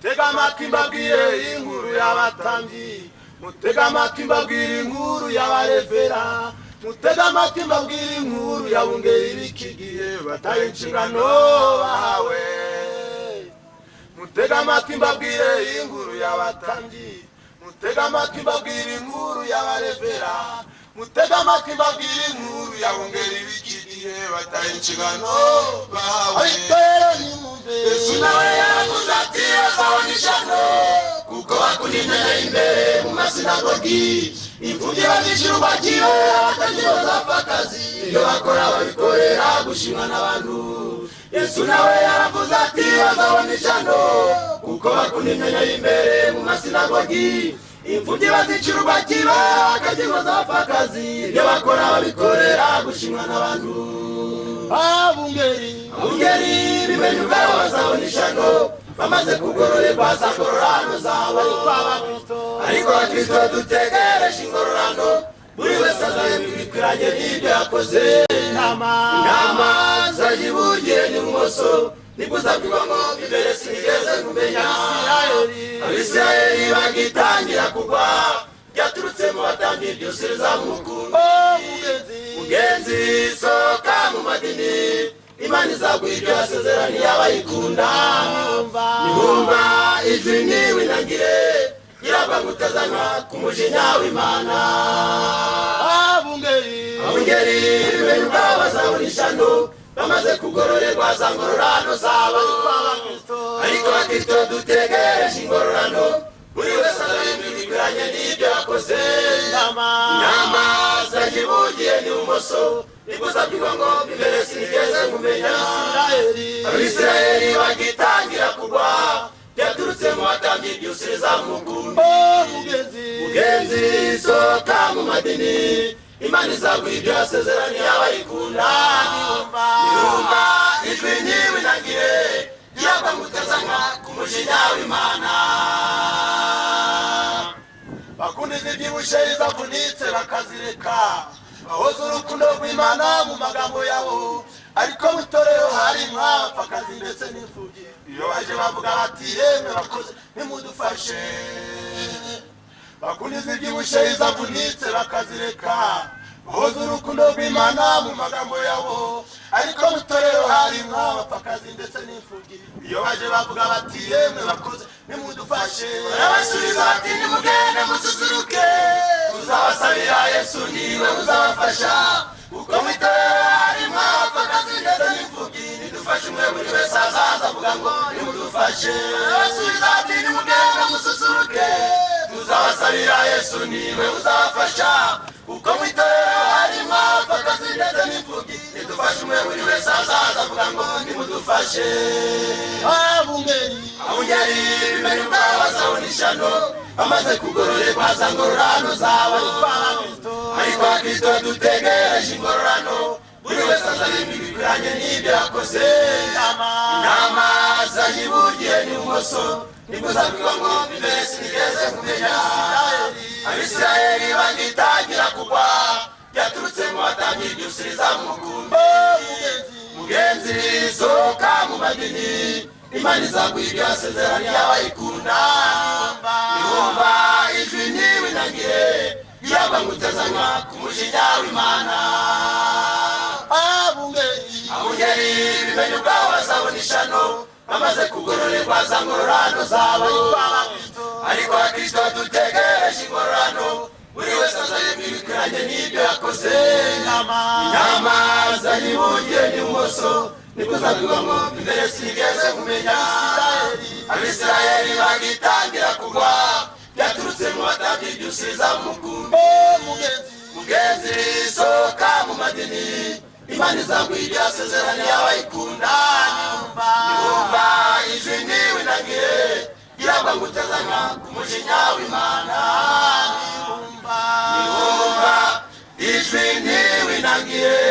Mutega amatwi mbabwire inkuru y'abatambyi, mutega amatwi mbabwire inkuru y'abarevera, mutega amatwi mbabwire inkuru y'abungeri b'iki gihe bataye inshingano bahawe. Mutega amatwi mbabwire inkuru y'abatambyi, mutega amatwi mbabwire inkuru y'abarevera, mutega amatwi mbabwire inkuru y'abungeri b'iki gihe bataye inshingano bahawe. Ariko rero nimumve, Yesu nawe yaravuze ati: "Bazabona ishyano kuko bakunda imyanya y'imbere mu masinagogi, imfubyi bazishyura urwakiwe, abatambyi bazapfa akazi, ibyo bakora babikorera gushimwa n'abantu." Yesu nawe yaravuze ati: "Bazabona ishyano kuko bakunda imyanya y'imbere mu masinagogi, imfubyi bazicira urwakiwe, abatambyi bazapfa akazi, ibyo bakora babikorera gushimwa n'abantu." Abungeri, Abungeri bimenye ubwabo bazabona ishyano bamaze kugororerwa za ngororano zabo. Ariko abakristo dutegereje ingororano, buri wese azahembwa ibikwiranye n'ibyo yakoze. Intama, Intama zajya iburyo n'ibumoso, nibwo uzabwirwa ngo: "Imbere sinigeze kumenya." Abisirayeli bagitangira kugwa, byaturutse mu batambyi byose bizamukumbi. Mugenzi, sohoka mu madini, Imana izaguha ibyo yasezeraniye abayikunda. Niwumva ijwi ntiwinangire, nyirabwangu utazanywa ku mujinya w'Imana. Abungeri, Abungeri bimenye ubwabo bazabona ishyano bamaze kugororerwa za ngororano zabo. Ariko abakristo dutegereje ingororano, buri wese azahembwa ibikwiranye n'ibyo yakoze. Intama zajya iburyo n'ibumoso, nibwo uzabwirwa ngo: "Imbere sinigeze kumenya." Abisirayeli bagitangira kugwa, byaturutse mu batambyi byose bizamukumbi. Mugenzi, sohoka mu madini, Imana izaguha ibyo yasezeraniye abayikunda. Niwumva ijwi ntiwinangire, nyirabwo ngutazanywa ku mujinya w'Imana. Bakunda izibyibushye izavunitse bakazireka, bahoza urukundo rw'Imana mu magambo yabo, ariko mu itorero hari nk'abapfakazi ndetse n'imfubyi. Iyo baje bavuga bati: "Yemwe bakozi, nimudufashe." Bakunda izibyibushye izavunitse bakazireka, bahoza urukundo rw'Imana mu magambo yabo, ariko mu itorero hari nk'abapfakazi ndetse n'imfubyi. Iyo baje bavuga bati: "Yemwe bakozi, nimudufashe." Barabasubiza bati: "Nimugende mususuruke, tuzabasabira Yesu, niwe uzabafasha, kuko mu itorero harimo abapfakazi ndetse n'imfubyi. Nidufashe umwe, buri wese azaza avuga ngo nimudufashe." Barabasubiza bati: "Nimugende mususuruke, tuzabasabira Yesu, niwe uzabafasha, kuko mu itorero harimo abapfakazi ndetse n'imfubyi. Nidufashe umwe, buri wese azaza avuga ngo nimudufashe." Abungeri, Abungeri bimenye ubwabo bazabona ishyano bamaze kugororerwa za ngororano zabo. Ariko abakristo dutegereje ingororano, buri wese azahembwa ibikwiranye n'ibyo yakoze. Intama zajya iburyo n'ibumoso, nibwo uzabwirwa ngo: "Imbere sinigeze kumenya." Abisirayeli bagitangira kugwa, byaturutse mu batambyi byose bizamukumbi. Mugenzi, sohoka mu madini, Imana izaguha ibyo yasezeraniye abayikunda. Niwumva ijwi ntiwinangire, nyirabwo ngutazanywa ku mujinya w'Imana. Abungeri, Abungeri bimenye ubwabo bazabona ishyano bamaze kugororerwa za ngororano zabo. Ariko abakristo dutegereje ingororano, buri wese azahembwa ibikwiranye n'ibyo yakoze. Intama zajya iburyo n'ibumoso, nibwo uzabwirwa ngo: "Imbere sinigeze kumenya." Abisirayeli bagitangira kugwa, byaturutse mu batambyi byose bizamukumbi. Mugenzi, sohoka mu madini, Imana izaguha ibyo yasezeraniye abayikunda. Niwumva ijwi ntiwinangire, nyirabwo ngutazanywa ku mujinya w'Imana. Niwumva ijwi ntiwinangire,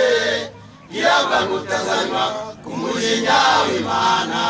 nyirabwo ngutazanywa ku mujinya w'Imana.